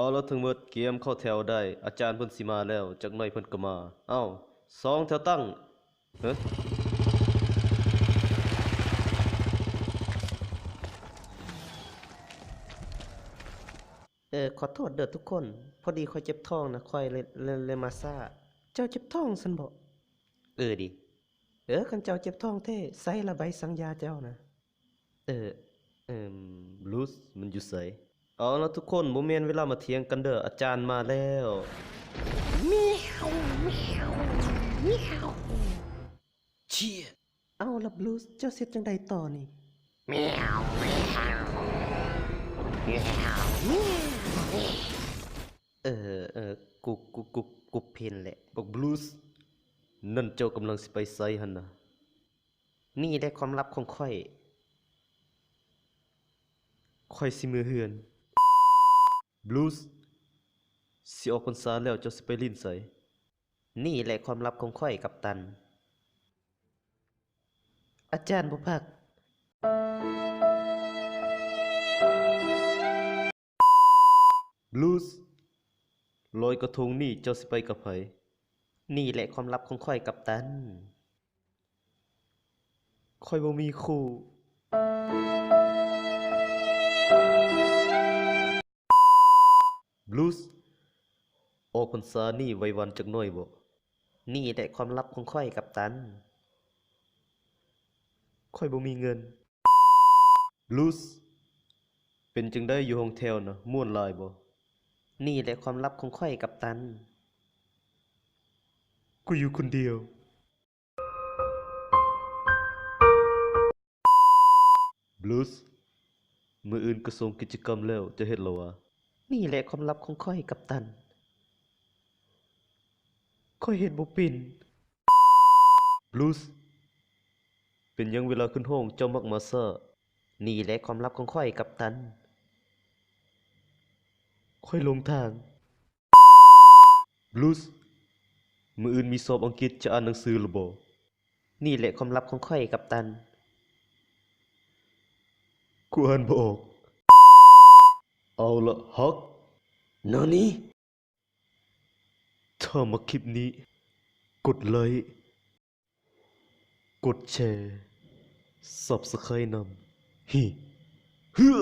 ເອົາລະ ທັງໝົດກຽມເຂົ້າແຖວໄດ້ ອາຈານເພິ່ນຊິມາແລ້ວ ຈັກໜ້ອຍເພິ່ນກໍມາ. ເອົ້າ ສອງແຖວຕັ້ງ. ເອີ ເອີ ຂໍໂທດເດີທຸກຄົນ ພໍດີຂ້ອຍເຈັບທ້ອງນະ ຂ້ອຍເລີຍ ເລີຍ ເລີຍມາຊ້າ. ເຈົ້າເຈັບທ້ອງຊັ້ນບໍ? ເອີ ດີ. ເອີ ຄັນເຈົ້າເຈັບທ້ອງແທ້ ໃສລະໃບສັ່ງຢາເຈົ້ານະ? ເອີ ເອີມ ບລູສ ມັນຢູ່ໃສ? ເອົາລະທຸກຄົນ ບໍ່ແມ່ນເວລາມາຖຽງກັນເດີ ອາຈານມາແລ້ວ. ແມວ ແມວ ແມວ. ເຊຍ. ເອົາລະ ບລູສ ເຈົ້າຊິເຮັດຈັ່ງໃດຕໍ່ນີ້? ແມວ ແມວ ແມວ ແມວ. ເອີ ເອີ ກູ ກູ ກູ ກູເພັນແຫຼະ. ບັກບລູສ ນັ້ນເຈົ້າກຳລັງຊິໄປໃສຫັ້ນນະ? ນີ້ແຫຼະຄວາມລັບຂອງຂ້ອຍ ຂ້ອຍຊິເມືອເຮືອນ. ບລູສ ຊິອອກພັນສາແລ້ວ ເຈົ້າຊິໄປຫຼິ້ນໃສ? ນີ້ແຫຼະຄວາມລັບຂອງຂ້ອຍ ກັບຕັນ. ອາຈານບໍ່ພັກ. ບລູສ ລອຍກະທົງນີ້ເຈົ້າຊິໄປກັບໃຜ? ນີ້ແຫຼະຄວາມລັບຂອງຂ້ອຍ ກັບຕັນ. ຂ້ອຍບໍ່ມີຄູ່. ບລູສ ອອກພັນສານີ້ໄຫວ້ຫວັ່ນຈັກໜ້ອຍບໍ? ນີ້ແຫຼະຄວາມລັບຂອງຂ້ອຍ ກັບຕັນ. ຂ້ອຍບໍ່ມີເງິນ. ບລູສ ເປັນຈັ່ງໃດຢູ່ຫ້ອງແຖວນະ ມ່ວນຫຼາຍບໍ? ນີ້ແຫຼະຄວາມລັບຂອງຂ້ອຍ ກັບຕັນ. ກູຢູ່ຄົນດຽວ. ບລູສ ມື້ອື່ນກະສົ່ງກິດຈະກຳແລ້ວ ເຈົ້າເຮັດລະຫວາ? ນີ້ແຫຼະຄວາມລັບຂອງຂ້ອຍ ກັບຕັນ. ຂ້ອຍເຮັດບໍ່ເປັນ. ບລູສ ເປັນຫຍັງເວລາຂຶ້ນຫ້ອງເຈົ້າມັກມາຊ້າ? ນີ້ແຫຼະຄວາມລັບຂອງຂ້ອຍ ກັບຕັນ. ຂ້ອຍຫຼົງທາງ. ບລູສ ມື້ອື່ນມີສອບອັງກິດ ຈະອ່ານໜັງສືລະບໍ? ນີ້ແຫຼະຄວາມລັບຂອງຂ້ອຍ ກັບຕັນ. ກູອ່ານບໍ່ອອກ. ເອົາລະ ຮັກ. ນານີ? ຖ້າມັກຄລິບນີ້ ກົດໄລ້ ກົດແຊ ຊັບສະໄຄຣນຳ. ຮີ ເຮືອ.